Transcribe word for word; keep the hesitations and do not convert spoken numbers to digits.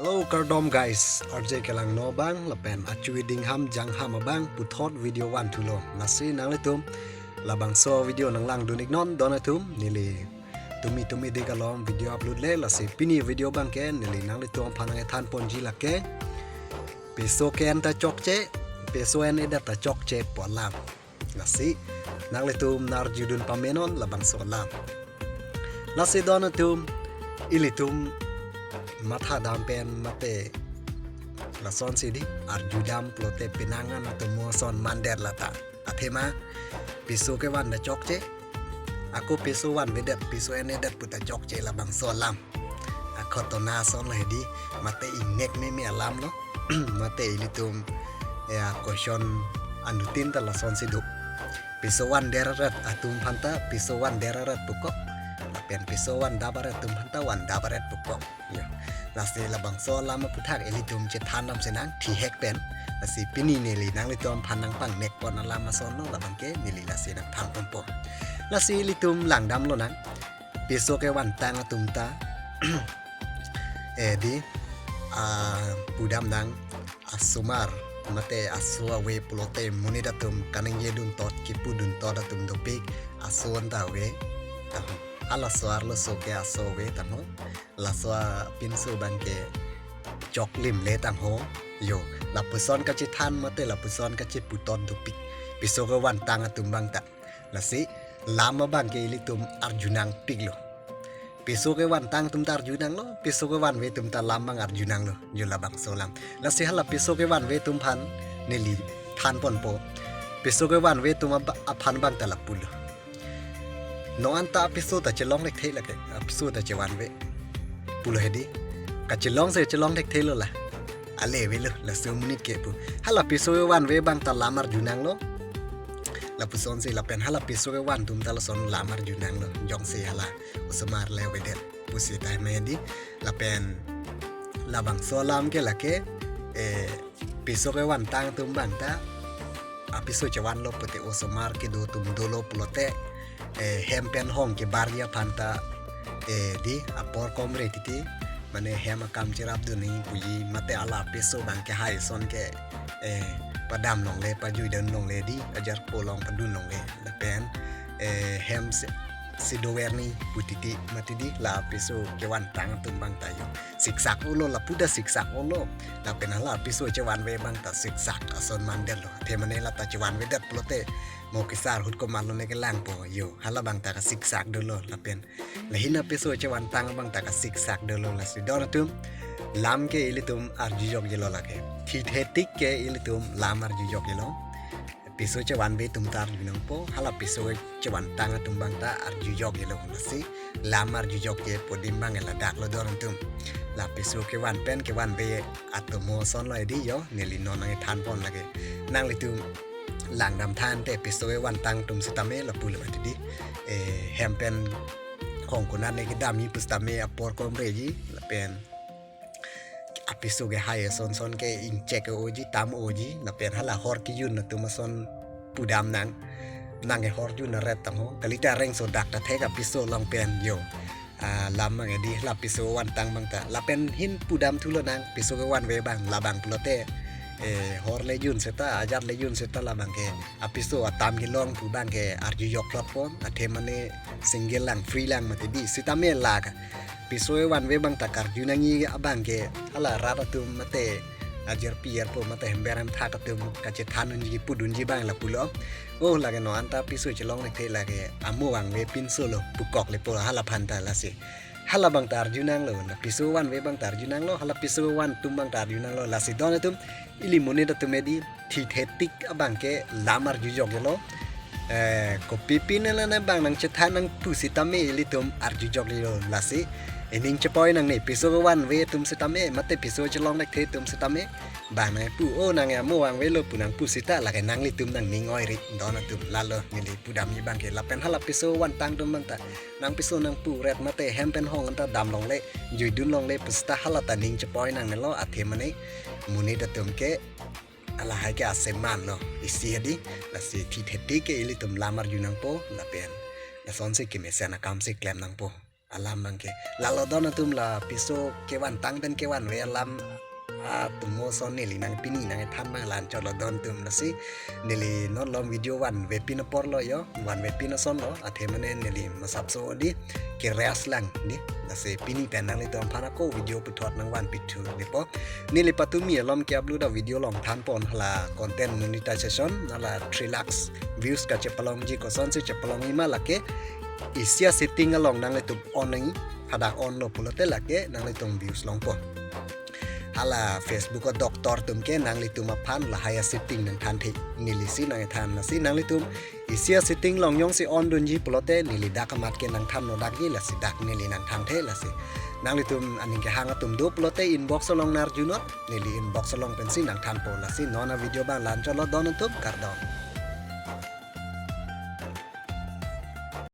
Hello, kardom guys, arje kelang no abang, lapen achui dingham jangham abang, puthot video van thulo. Lasi nanglitum labangso video nanglangdun iknon, don atum, neli tumi tumi dik along video upload le, lasi pini video abangke neli nanglitum aphan nangthan ponji lake, piso ke-en ta chokche, piso en-edet ta chokche pu alam. Lasi nanglitum nang-arjudun pamenon labangso alam. Lasi don atum, ilitum matha dam pen mate lasonsi di, arjudam pulote penang an atomo ason mandet lata. Athema piso kevan ta chokche, ako piso vanvedet, piso en-edet pu ta chokche labangso alam. Akhotona ason lo hedi, mate ingnek meme alam lo, mate ilitum ya question anuttin ta lasonsi do. Piso vandet arat atum aphan ta piso vandet arat pukok, lapen piso vandap arat atum aphan ta vandap arat pukok. Ya, lasi labangso alam aphuthak ilitum chethan dam senang thihek pen. Lasi pini neli nanglitum aphan nangpangnek pon alam ason lo, labangke neli lasi nangthan ponpo. Lasi ilitum langdam lonang, piso kevantang atum ta, eh, di, ah, pudam nang asomar mate aso ave pulote monit atum kaningjedun tot, kipudun tot atum dopik, aso an ta ave tangho. Halaso arloso ke aso ave tangho. Laso apinso abangke choklim le tangho. Yo, lapuson kachethan mate lapuson kachepu tot dopik, piso kevantang atum abang ta. Lasi lam abangke ilitum arjunangpiklo. Piso kevantang atum ta arjunanglo, piso kevanve atum ta lam abang arjunanglo, yo labangso alam. Lasi hala piso kevanve atum aphan neli than ponpo. Piso kevanve atum aba-, aphan abang ta lapulo. Non anta piso ta chelong thekthe lake, piso ta chevanve pulo hedi. Kachelong se chelong thekthelo la. Ale avelo, laso monit ke pu. Hala piso kevanve abang ta lam arjunanglo. Lapusonsi lapen hala piso kevan atum ta lason lam arjunanglo. Jongsi hala osomar le avedet pusi tahai ma hedi. Lapen labangso alam ke lake, eh, piso kevantang atum abang ta, apiso chevanlo pute osomar kedo atum dolo pulote, eh, hem pen hong kebarji aphan ta, eh, di apor komre titi, mane hem akam cherapdun nangji puji, mate hala piso abangke hai ason ke, eh, padam longle, pajuidun longle di, ajarpo along padun longle. Lapen, eh, hem si, si dover nangji pu titi mati di, la piso kevantang atum abang ta yo. Siksak-olo, lapu ta siksak-olo. Lapen hala piso chevanve abang ta siksak ason mandetlo. Athe mane la ta chevanvedet pulote mo kesar ahut komatlo ne kelangpo. Yo, hala abang ta kasiksak dolo. Lapen lahin apiso chevantang abang ta kasiksak dolo, lasi don atum. Lam ke ilitum arjujokjelo lake. Thithe tik ke ilitum lam arjujokjelo. Piso chevanve atum ta arjunangpo, hala piso chevantang atum abang ta arjujokjelo, lasi lam arjujokje pu adim abang ladak lo don atum. La piso kevan pen kevanve atomo ason lo hedi yo, neli non nangthan pon lake. Nanglitum langdam than te piso kevantang atum sitame lapulo mati di. Eh, hem pen hong konat ne kedamji pusitame apor komreji, lapen apiso ke hai ason son ke ingchek oji, tam oji, lapen hala hor kejun atum ason pudam nang, nang ke hor jun aret tangho, kalite areng sodak ta thek apiso along pen yo. Ah, lam abang hedi, la piso vantang abang ta. Lapen hin pudam thulo nang, piso kevanve abang, labang pulote, eh, hor le jun seta, ajat le jun seta labang ke, apiso atam kelong pu abang ke arjujok plot pon, athe mane single lang, free lang mati di, sitame la ka. Piso kevanve abang ta karju nangji abang ke, hala rat atum mate, ajirpi arpo mate hember hemthak atum kachethan unji pudunji abang lapulo. Oh, lake non anta piso chelong thekthe lake, amo vangve pinso lo, pukok le po hala aphan ta lasi. Hala abang ta arju nanglo, la piso vanve abang ta arju nanglo, hala piso van atum abang ta arju nanglo, lasi don atum, ili monit atum hedi, thithe tik abang ke lam arjujokjelo. Eh, kopi pine la ne abang nangchethan nangpu sitame ilitum arjujokjelo, lasi. Ining chepoi nangne, piso kevanve atum sitame, mate piso chelong thekthe atum sitame. Abang nangpu, oh, nang amo vangvelo pu nangpu seta lake nanglitum nangning oiri, don atum, lalo neli pudamji abang ke, lapen hala piso vantang atum abang ta, nang piso nangpu ret mate hem pen hong anta dam longle, juidun longle pu seta hala ta ning chepoi nangnelo, athe mane monit atum ke, alahai ke aseman lo, isi hedi, lasi thithe tik ke ilitum lam arju nangpo, lapen lasonsi kemesen akam si klem nangpo. alam abangke. Lalo don atum lapiso kevantang pen kevanve alam atum mo son neli nangpini nangthan abang la anchot lo don atum. Lasi neli non along video vanve pin apor lo yo, vanve pin ason lo, athe mane neli masapso di keras lang di. Lasi pini pen nanglitum aphan ako video puthot nangvan pithu di po. Neli patumi alom ke-upload a-video along thanpon hala content monetization, hala three lakhs views kachepalongji, kosonsi chepalongji ma lake isi a-setting along nanglitum on nangji, hadak on lo pulote lake nanglitum views longpo. Hala Facebook a-doctor atum ke nanglitum aphan lahai a-setting nangthanthe, nelisi nangthan. Lasi nanglitum isi a-setting along jongsi on dunji pulote neli dak amat ke nangthan no dakji, lasi dak neli nangthanthe. Lasi nanglitum aning kehang atum do pulote inbox along narjunot, neli inbox along pensi nangthanpo. Lasi non a-video abang la anchot lo don atum, kardom.